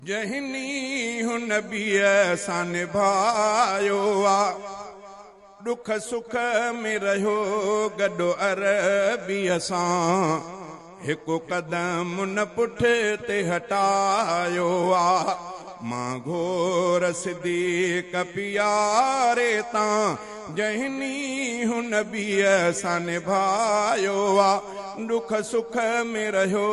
جنهن نينهن نبيء سان نڀايو آ. ڏک سک ۾ رهيو گڏ عربيء سان. هڪ قدم نه پٺتي هٽايو آ. مان گهور صديق پياري تان. جنهن نينهن نبيء سان نڀايو آ. ڏک سک ۾ رهيو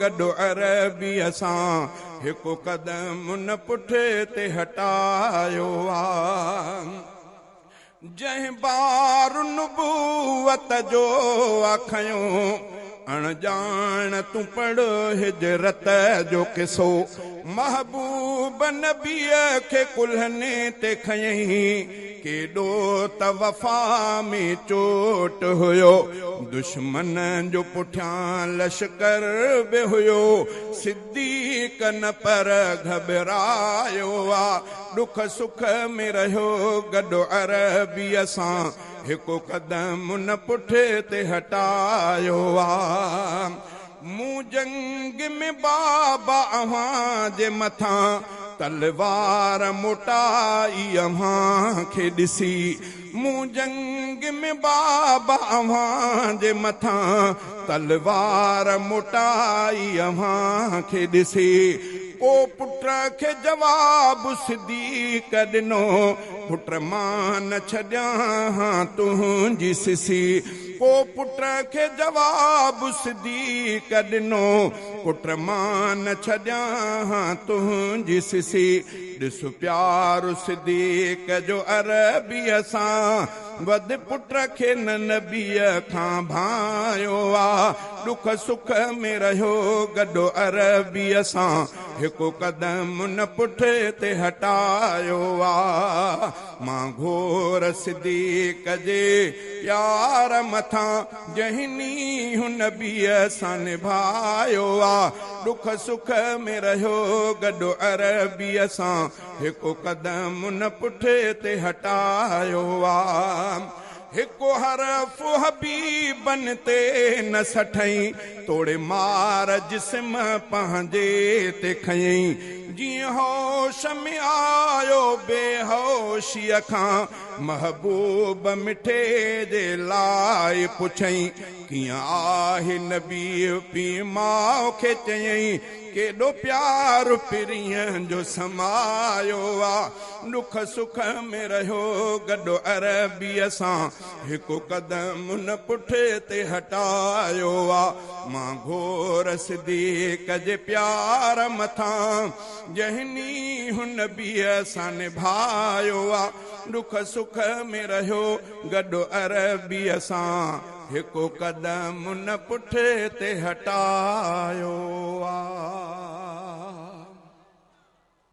گڏ عربيء سان. هڪ قدم نه پٺتي هٽايو آ. جنهن بار نبوت جو آ کنيو. اڻڄاڻ تون پڙهه هجرت جو قصو. محبوب نبيء کي ڪلهن تي کنيئين. ڪيڏو ته وفا ۾ چوٽ هيو. دشمن جو پٺيان لشڪر به هيو. صديق نه پر گهٻرايو آ. ڏک سک ۾ رهيو گڏ عربيء سان. هڪ قدم نه پٺتي هٽايو آ. مون جنگ ۾ بابا اوهان جي مٿان تلوار موٽائي اوهان کي ڏسي. مون جنگ ۾ بابا اوهان جي مٿان تلوار موٽائي اوهان کي ڏسي. ڪو پٽ کي جواب صديق ڏنو، پٽ مان نه ڇڏيان ها تنهنجي سسي. ڪو پٽ کي جواب صديق ڏنو، پٽ مان نه ڇڏيان ها تنهنجي سسي. ڏس پيار صديق جو عربيء سان، وڌ پٽ کي نه نبيء کان ڀانئيو آ. ڏک سک ۾ رهيو گڏ عربيء سان، هڪ قدم نه پٺتي هٽايو آ. مان گهور صديق جي پيار مٿان، جنهن نينهن نبيء سان نڀايو آ. ڏک سک ۾ رهيو گڏ عربيء سان، هڪ قدم نه پٺتي هٽايو آ. هڪ حرف حبيبن تي نه سٺئين، توڙي مار جسم پنهنجي تي کنيئين. جيئن هوش ۾ آيو بيهوشيء کان، محبوب مٺي جي لاء پڇئين. ڪيئن آهي نبي پيء ماء کي چيائين، ڪيڏو پيار پرينء جو سمايو آ. ڏک سک ۾ رهيو گڏ عربيء سان، هڪ قدم نه پٺتي هٽايو آ. مان گهور صديق جي پيار مٿان، جنهن نينهن نبيء سان نڀايو آ. ڏک سک ۾ رهيو گڏ عربيء سان، هڪ قدم نه پٺتي هٽايو آ.